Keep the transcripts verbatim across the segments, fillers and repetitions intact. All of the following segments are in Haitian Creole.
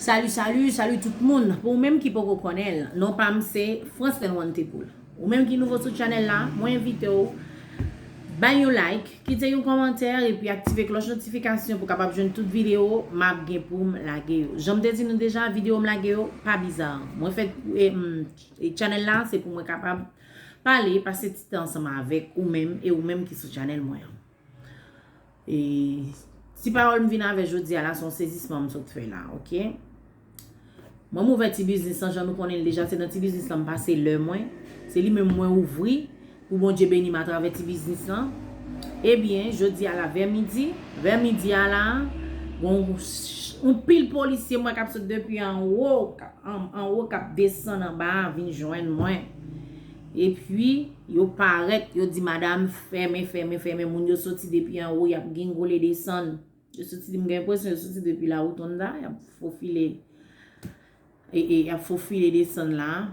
Salut, salut, salut tout moun. Pou ou menm ki poko konnen l, non pa m se Francelyn Wantepol. Ou menm ki nouvo sou channel la, mwen envite w bay yon like, kite yon kòmantè epi aktive klòch notifikasyon pou kapab jwenn tout videyo m ap gen pou m lage yo. Jan m te di nou deja, videyo m lage yo pa biza. Mwen fèt pou e, mm, e channel la se pou mwen kapab pale, pase ti tan ansanm avèk ou menm e ou menm ki sou channel mwen an. E ti pawòl m vin avè jodi a la, se yon sezisman m sot fè la, oke? Mwen m ouvè ti biznis lan, jan nou konnen l deja, se nan ti biznis lan m pase lè mwen. Se li menm mwen ouvri pou Bondye beni m atravè ti biznis lan. Ebyen, jodi a la, vè midi, vè midi a la, gon yon pil polisye mwen k ap sot depi anwo, k ap, an, anwo k ap desann anba a vin jwenn mwen. Epi, yo parèt, yo di, "Madanm, fèmen, fèmen, fèmen." Moun yo soti depi anwo, y ap gingole desann. Yo soti, m gen enpresyon yo soti depi la rotonda, y ap fofile, e, e, y ap fofile desann la.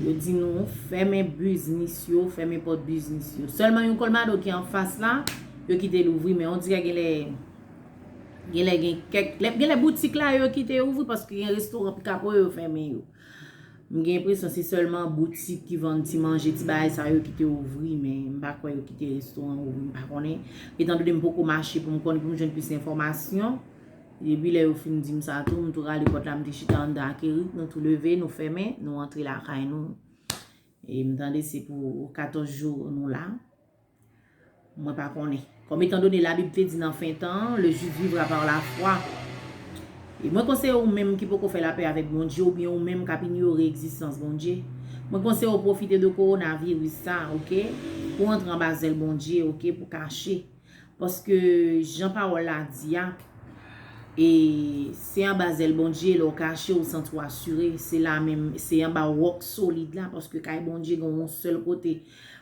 Yo di nou fèmen biznis yo, fèmen pòt biznis yo. Sèlman yon Colmado ki anfas la, yo kite l ouvri, men on dirè genlè, genlè gen kèk, lè, genlè boutik la yo kite ouvri, paske gen restoran Pikapo yo fèmen yo. M gen enpresyon se sèlman boutik ki vann ti manje, ti bagay sa yo ki te ouvri, men m pa kwè yo kite restoran ouvri, m pa konnen. Etandone m poko mache pou m konn, pou m jwenn plis enfòmasyon. Epi lè yo fin di m sa tou, m tou rale pòt la, m te chita anndan ak Eric, nou tou leve, nou fèmen, nou antre lakay nou. E m tande se pou katòz jou nou la. Mwen pa konnen. Kòm etandone Labib te di nan fen tan an, le juste vivra par la foi. E mwen konseye ou menm ki poko fè lapè avèk Bondye oubyen ou menm k ap inyore egzistans Bondye, mwen konseye ou pwofite de kowonaviris sa, oke? Pou antre anba zèl Bondye, oke? Pou kache. Paske jan pawòl la di a, e se anba zèl Bondye, lè w kache, ou santi w asire. Se la menm, se anba wòk solid la, paske kay Bondye gen yon sèl kote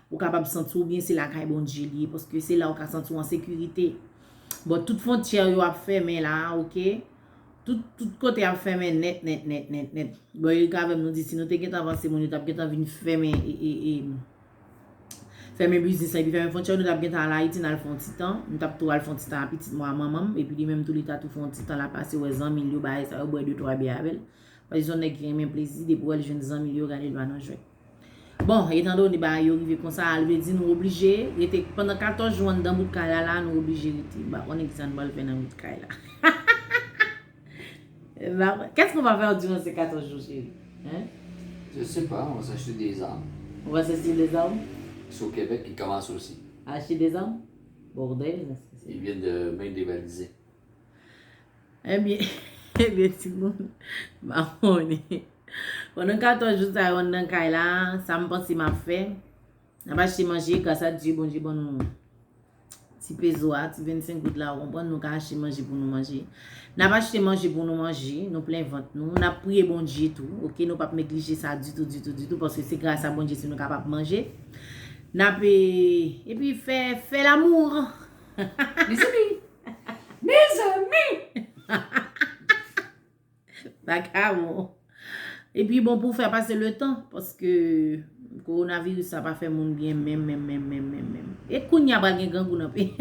ou kapab santi w byen, se lakay Bondye li ye, paske se la ou ka santi w an sekirite. Bon, tout fwontyè yo ap fèmen la, oke? Tout, tout kote ap fèmen nèt, nèt, nèt, nèt, nèt. Bon, Eric avè m nou di, si nou te gentan vanse, moun yo t ap gentan vin fèmen, e, e, e, fèmen biznis lan, epi fèmen fwontyè yo, nou t ap gentan al Ayiti, n al fè yon ti tan. Nou t ap tou al fè yon ti tan a pitit mwen, a manman m, epi li menm tou, li ta tou fè yon ti tan, l ap pase wè zanmi l yo, bagay sa yo, bwè de twa byè avè l. Paske se yon nèg ki renmen plezi, depi w wè l jwenn zanmi l yo, gade l pa nan jwèt. Bon, etandone bagay yo rive konsa, al vle di nou oblije rete pandan katòz jou anndan bout kay la, la, nou oblije rete. M pa konnen kisa nou pral fè nan bout kay la. M pa konnen. Qu'est-ce qu'on va faire durant ces quatorze jours, chérie? Hein? Je sais pas, on va s'acheter des armes. On va s'acheter des armes? C'est au Québec qu'ils commencent aussi. Acheter des armes? Bordel, est-ce que c'est... Ils viennent de même dévaliser. Ebyen, ebyen, timoun, m pa konnen. Pandan katòz jou sa yo anndan kay la, sa m panse m ap fè, n ap achte manje, gras a Dye, Bondye ban nou ti pezo a, ti vennsenk goud la, ou konprann, nou ka achte manje pou nou manje. N ap achte manje pou nou manje, nou plen vant nou, n ap priye Bondye tou, oke, nou p ap neglije sa ditou, ditou, ditou, paske se gras a Bondye si nou kapab manje. N ap, e, epi fè, fè lamour. Mezanmi! Mezanmi! Vagabon. Epi bon pou fè pase letan, paske kowonaviris sa pa fè moun byen menm, menm, menm, menm, menm, menm. E kounye a pral gen grangou nan peyi.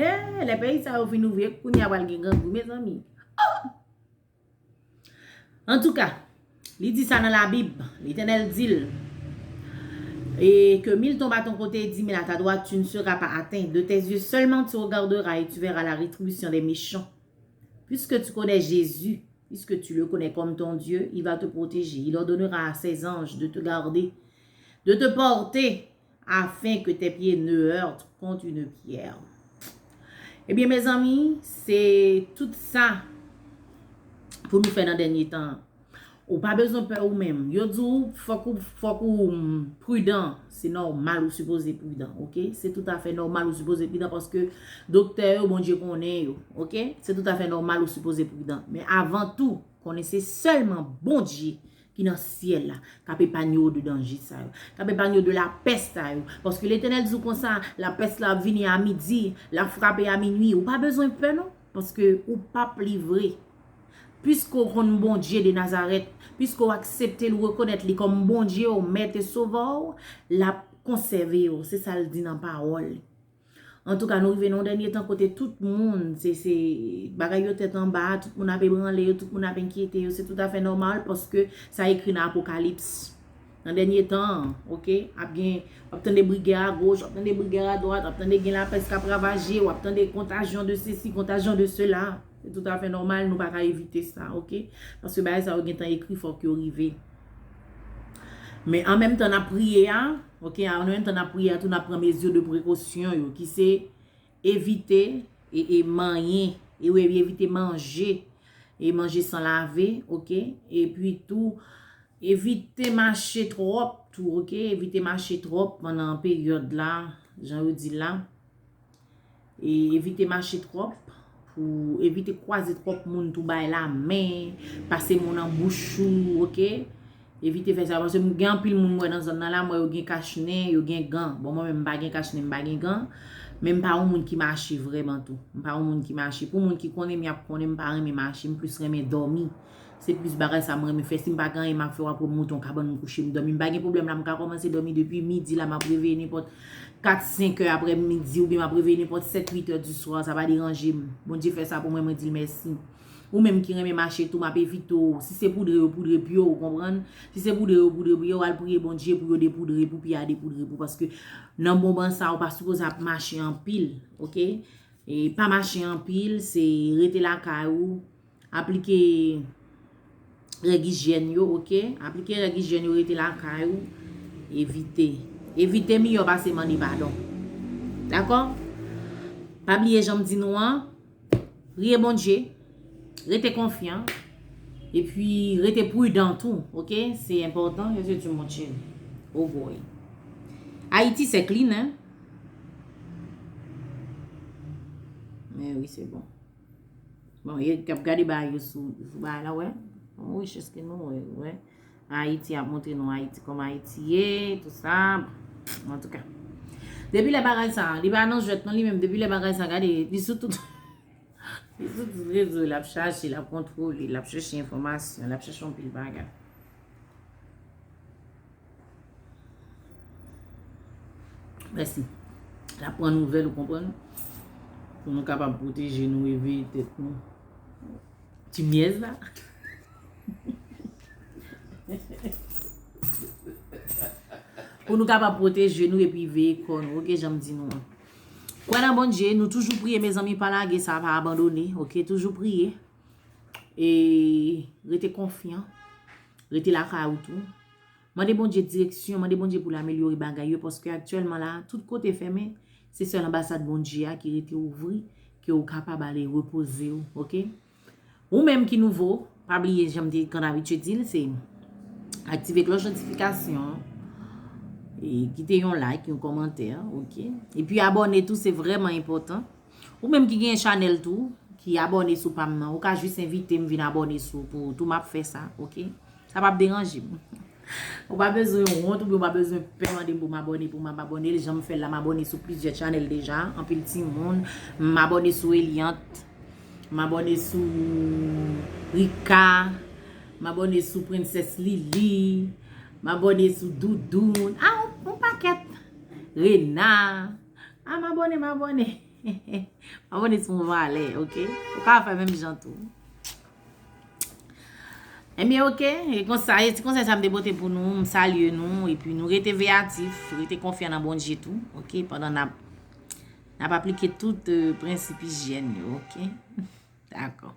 Lè peyi sa yo fin ouvri, e kounye a pral gen grangou, mezanmi. Oh! Antouka, li di sa nan Labib, Letènèl di l, et que mille tombent à ton côté et dix mille à ta droite, tu ne seras pas atteint. De tes yeux seulement tu regarderas et tu verras la rétribution des méchants. Puisque tu connais Jésus, puisque tu le connais comme ton Dieu, il va te protéger. Il ordonnera à ses anges de te garder, de te porter, afin que tes pieds ne heurtent contre une pierre. Ebyen, mezanmi, se tout sa pou nou fè nan dènye tan an. Ou pa bezwen pè ou menm. Yo di w fòk ou, fòk ou pridan. Se nòmal ou sipoze pridan, oke? Se toutafè nòmal ou sipoze pridan paske doktè yo, Bondye konnen yo, oke? Se toutafè nòmal ou sipoze pridan. Men avan tou, konnen se sèlman Bondye ki nan syèl la, k ap epanye w de danje sa yo, k ap epanye w de lapès sa yo. Paske Letènèl di w konsa, lapès la ap vini a midi, l ap frape a minui. Ou pa bezwen pè non, paske ou p ap livre. Piske w konn Bondye de Nazarèt, piske w aksepte l, ou rekonèt li kòm Bondye w, Mèt e Sovè w, l ap konsève w. Se sa l di nan pawòl li. Antouka, nou rive nan yon dènye tan kote tout moun, se, se bagay yo tèt anba, tout moun ap ebranle yo, tout moun ap enkyete yo, se toutafè nòmal paske sa ekri nan Apokalips. Nan dènye tan an, oke, ap gen, w ap tande bri gè agoch, w ap tande bri gè adwat, w ap tande gen lapès k ap ravaje, w ap tande kontajyon de sesi, kontajyon de sela. Se toutafè nòmal, nou pa ka evite sa, oke? Paske bagay sa yo gentan ekri, fòk yo rive. Men an menm tan n ap priye a, oke, an menm tan n ap priye a, tou n ap pran mezi de prekosyon yo, ki se evite e, e manyen, e wi, evite manje, e manje san lave, oke? Epi tou, evite mache twòp tou, oke? Evite mache twòp pandan peryòd la, jan yo di la. E evite mache twòp, pou evite kwaze twòp moun tou bay lamen, pase moun an bouch ou, oke? Evite fè sa, paske m gen anpil moun m wè nan zòn nan la, m wè yo gen kach nen, yo gen gan. Bon, mwen menm, m pa gen kach nen, m pa gen gan, men m pa yon moun ki mache vrèman tou. M pa yon moun ki mache. Pou moun ki konnen m, y ap konnen m pa renmen mache, m plis renmen dòmi. Se plis bagay sa m renmen fè. Si m pa gen anyen m ap fè, w ap wè m monte yon kabann, m kouche, m dòmi. M pa gen pwoblèm la, m ka kòmanse dòmi depi midi la, m ap reveye nenpòt kat, senk è aprè midi, oubyen m ap reveye nenpòt sèt, uit è di swa, sa pa deranje m. Bondye fè sa pou mwen, mwen di l mèsi. Ou menm ki renmen mache tou, m ap evite w. Si se poudre yo poudre pye w, ou konprann? Si se poudre yo poudre pye w, al priye Bondye pou yo depoudre pou pye a depoudre pou, paske nan moman sa, ou pa sipoze ap mache anpil, oke? E pa mache anpil, se rete lakay ou, aplike règ ijyèn yo, oke? Aplike règ ijyèn yo, rete lakay ou, evite. Evite miyò pase mande padon. Dakò? Pa bliye jan m di nou an, priye Bondye, rete konfyan, epi rete pridan tou, oke? Se enpòtan, Jezi di mon cheri. Oh boy. Ayiti se clean, hein? Men wi, se bon. Bon, yo t ap gade bagay yo sou, sou bagay la, wè. Bon, wi, chèske nou, wè, wè. Ayiti ap montre nou Ayiti, kòman Ayiti ye, tout sa. Bon, antouka. Depi lè bagay sa, li pa nan jwèt non, li menm, depi lè bagay sa, gade, li sou tout, li sou tout rezo, l ap chache, l ap kontwole, l ap chache enfòmasyon, l ap chache yon pil bagay. Mèsi. L ap pran nouvèl, ou konprann? Pou nou kapab pwoteje nou, eveye tèt nou. Ti myèz la. Pou nou kapab pwoteje nou epi veye kò nou, oke, jan m di nou an. Kwè nan Bondye, nou toujou priye, mezanmi, pa lage sa, pa abandone, oke, toujou priye. E rete konfyan, rete lakay ou tou. Mande Bondye direksyon, mande Bondye pou l amelyore bagay yo, paske aktyèlman la, tout kote fèmen, se sèl anbasad Bondye a ki rete ouvri, ke ou kapab ale repoze w, oke? Ou menm ki nouvo, pa bliye, jan m te konn abitye di l, se aktive klòch notifikasyon an, e kite yon like, yon kòmantè, oke? Epi abòne tou, se vrèman enpòtan. Ou menm ki gen chanèl tou, ki abòne sou pa m nan, ou ka jis envite m vin abòne sou pou ou tou, m ap fè sa, oke? Sa p ap deranje m. Ou pa bezwen wont oubyen ou pa bezwen pè mande m pou m abòne, pou m ap abòne l. Jan m fè l la, m abòne sou plizyè chanèl deja, anpil timoun. M abòne sou Eliante, m abòne sou Rika, m abòne sou Princess Lily, m abòne sou Doudoun. Ah, yon, yon pakèt. Rena. Ah, m abòne, m abòne. M abòne sou yon valè, oke? Ou ka fè menm jan tou. Ebyen, oke, e konsa, e ti konsèy sa m te pote pou nou, m salye nou, epi nou rete veyatif, rete konfyan nan Bondye tou, oke, pandan n ap, n ap aplike tout, euh, prensip ijyèn yo, oke? Dakò.